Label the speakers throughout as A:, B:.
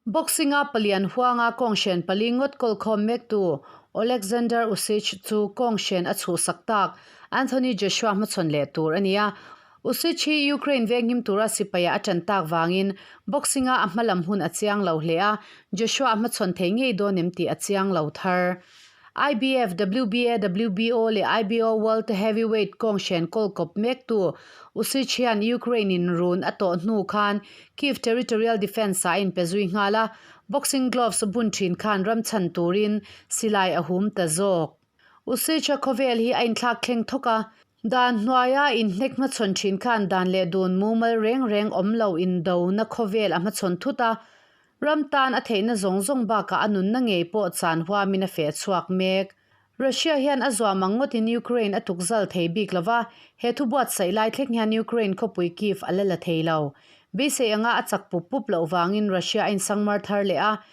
A: Boxing-a palian huanga kawnghren pali ngawt kawlkhawm mektu Oleksandr Usyk chu kawnghren a chhuhsak tak Anthony Joshua hmachhawn leh tur a ni a. Usyk hi Ukraine venghim tura sipaia a ṭan tak vangin boxing-a a hmalam hun a chiang lo hle a, Joshua a hmachhawn thei ngei dawn em tih a chiang lo thar. IBF, WBA, WBO leh IBO World Heavyweight kawnghren kawlkawp mektu Usyk hian Ukraine in run a tawh hnu khan Kyiv Territorial Defence-ah a inpe zui nghal a, boxing gloves bun thin khan ram chhan turin silai a hum ta zawk. Usyk-a khawvel hi a inthlak thleng thawk a, dan hnuaia inhnek hmachhawn thin khan dan leh dun mumal reng reng awm lo indona khawvel a hmachhawn thut a, Ram tan a theihna zawng zawng bakah a nunna ngei pawh chan huamin a feh chhuak mek. Russia hian a zuam ang ngawtin Ukraine a tukzal thei bik lo va, he thu buatsaih lai thleng hian Ukraine khawpui Kyiv a la la thei lo. Beisei anga a chak pup pup loh vangin Russia a insangmar thar leh a,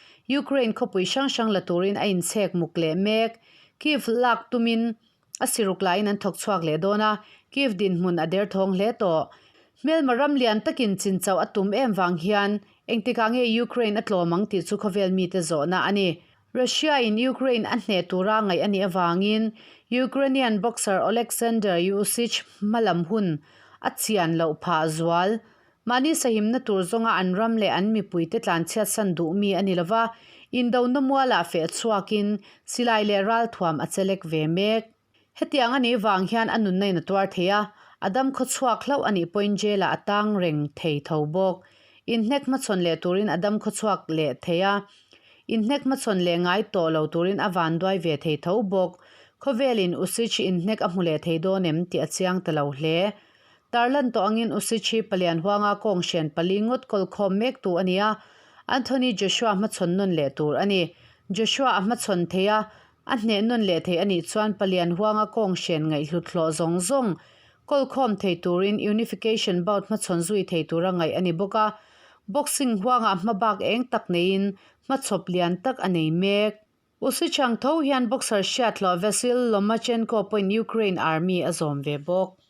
A: Ukraine khawpui hrang hrang la turin a inchhek muk leh mek. Kyiv lak tumin A siruk laiin an thawk chhuak leh dawn a, Kyiv dinhmun a derthawng hle tawh. Hmelma ram lian takin chin chauh a tum em vang hian engtikah nge Ukraine a tlawm ang tih chu khawvel mite zawhna a ni. Russia-in Ukraine a hneh tura ngaih a nih avangin Ukrainian boxer Oleksandr Usyk hmalam hun a chian loh phah zual. Mahni sahimna tur zawnga an ram leh an mipuite tlanchhiatsan duh mi a ni lova, indona mualah feh chhuakin silai leh ralthuam a chelek ve mek. Hetiang a nih vang hian a nunna in a tuar thei a, a dam khaw chhuak hlauh a nih pawhin jail-ah a tang reng thei tho bawk. Inhnek hmachhawn leh turin a dam khaw chhuak leh thei a, inhnek hmachhawn leh ngai tawh lo turin a vanduai ve thei tho bawk. Khawvelin Usyk inhnek a hmu leh thei dawn em tih a chiang ta lo hle. Tarlan tawh angin Usichi palian huanga kawnghren pali ngawt kawlkhawm mektu a ni a, Anthony Joshua hmachhawn nawn leh tur a ni. Joshua a hmachhawn thei a, a hneh nawn leh thei a nih chuan palian huanga kawnghren ngaihhlut hlawh zawng zawng kawlkhawm thei turin unification bout hmachhawn zui thei tura ngaih a ni bawk a, boxing huangah hmabak eng tak neiin hmachhawp lian tak a nei mek. Usichang tho hian boxer hriathlawh Vasyl Lomachenko pawhin Ukraine army a zawm ve bawk.